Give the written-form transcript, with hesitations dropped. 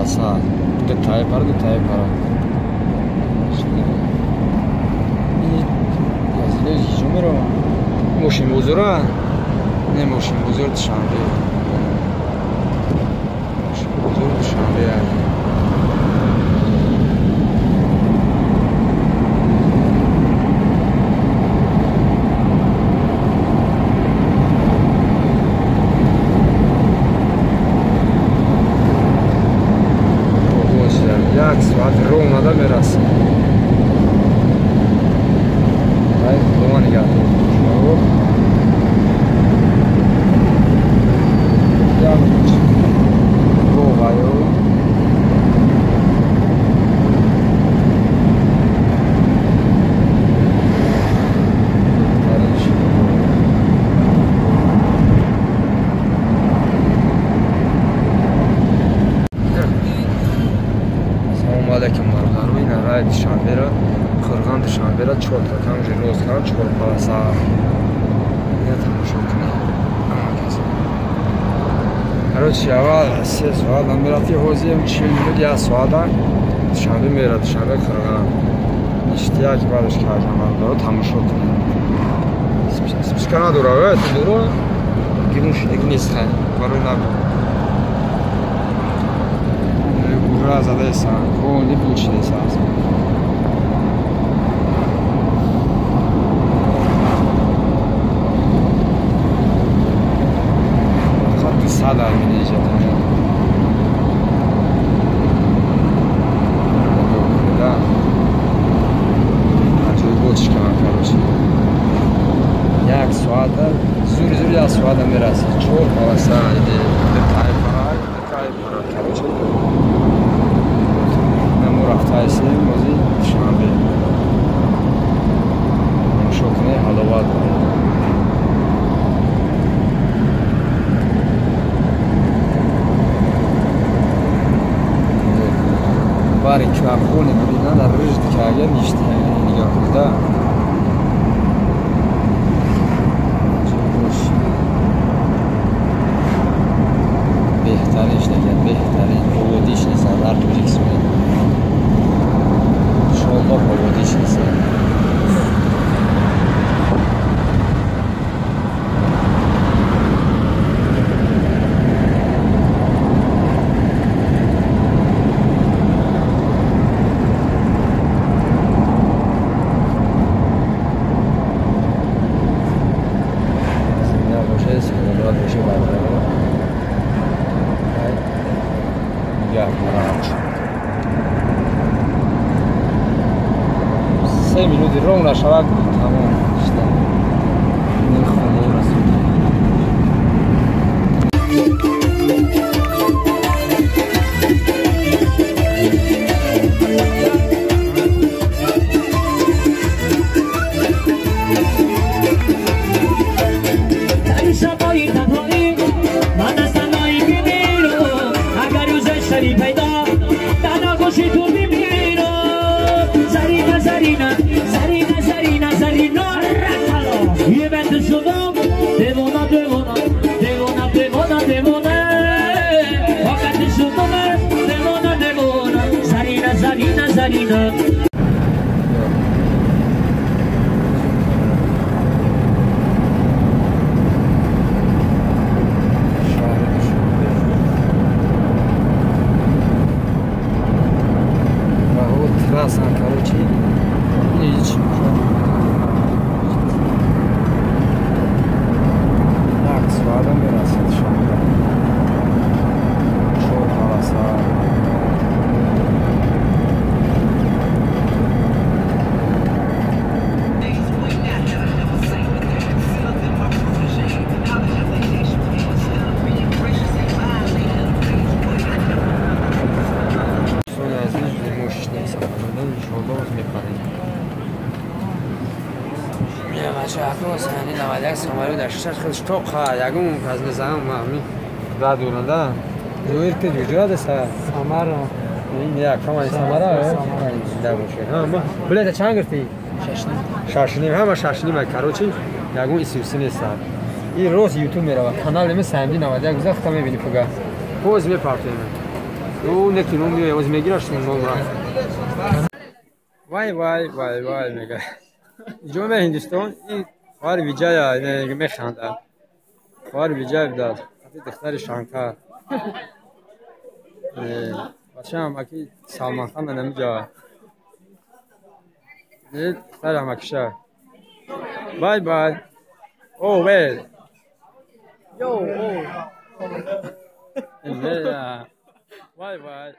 полоса. Дутаи пара, дутаи пара. Язило мерава. Мошин бозора? Не, мошин бозор Душанбе. Мошин бозор Душанбе. Як соат ровно мерасем. Ай, худо нигаҳдор. Алейкум бародаро, ин рай Душанберо, Қурғон Душанберо чор та камжи рост кардам, чор полоса. Ина тамошо кунед. Короче, аввал 3 соат мерафти, ҳозир 40 минут, 1 соата Душанбе мера, Душанбе Қурғон. Ништяк баъдаш кардам бародаро, тамошо кунед. Списка надора, дуро гирун шудагӣ нест, хай барои набуд. Ура задаесан, хони пучидесан. Фақат 200 арминеҷа тамом. Аҷоибот шикаман, короче. Як соата, зури зури як соата мерасид. Чор полоса, дутаи пара, дутаи пара, короче. Рафтаистем бози Душанбе. Тамошо кунед, ҳаловат дорад. Бари кӯҳхони буридан дар рӯжди кага ништи нигоҳ кунда. Беҳтаринш нагар, беҳтарин ободиш нест дар Тоҷикистон. Иншоаллоҳ ободиш нест. Зинда бошед, саломат бошед бародаро. Нигоҳ дорам. 3 минути ровно шавад, тамом шуда. Ин хонаи расул. Шабои танҳоӣ ман аз танҳоӣ бимирам, агар рӯзе шари пайдо дар оғӯши ту бимирам. Зарина, Зарина, Зарина, Зарина, Зарина, یه بند شدم دیوانه دیوانه دیوانه دیوانه دیوانه وقت شدم دیوانه دیوانه Зарина, Зарина, Зарина. Короче, як соата мерасид шанбе. Чор полоса. Сони азиз, мошин нест. Иншоаллоҳ мепарем. Билета чанд гирифтӣ? Шашним. Ҳама шашним, короче, ягон исюси нест. Ин рост ютуб мерава. Канали ми Самди 91 гузашта мебини фуга. Боз мепартоем. Ӯ неки ну меояд, оз мегираш номра. Вай вай вай вай мега. Иҷо ме Ҳиндистон ин хоҳари Виҷая механдад. Хоҳари Виҷая будааст. Хати духтари Шанкар. Бачаам амаки Салманхан намиҷа. Духтари амакиша. Бай бай. О, well. Yo, oh. Вай вай.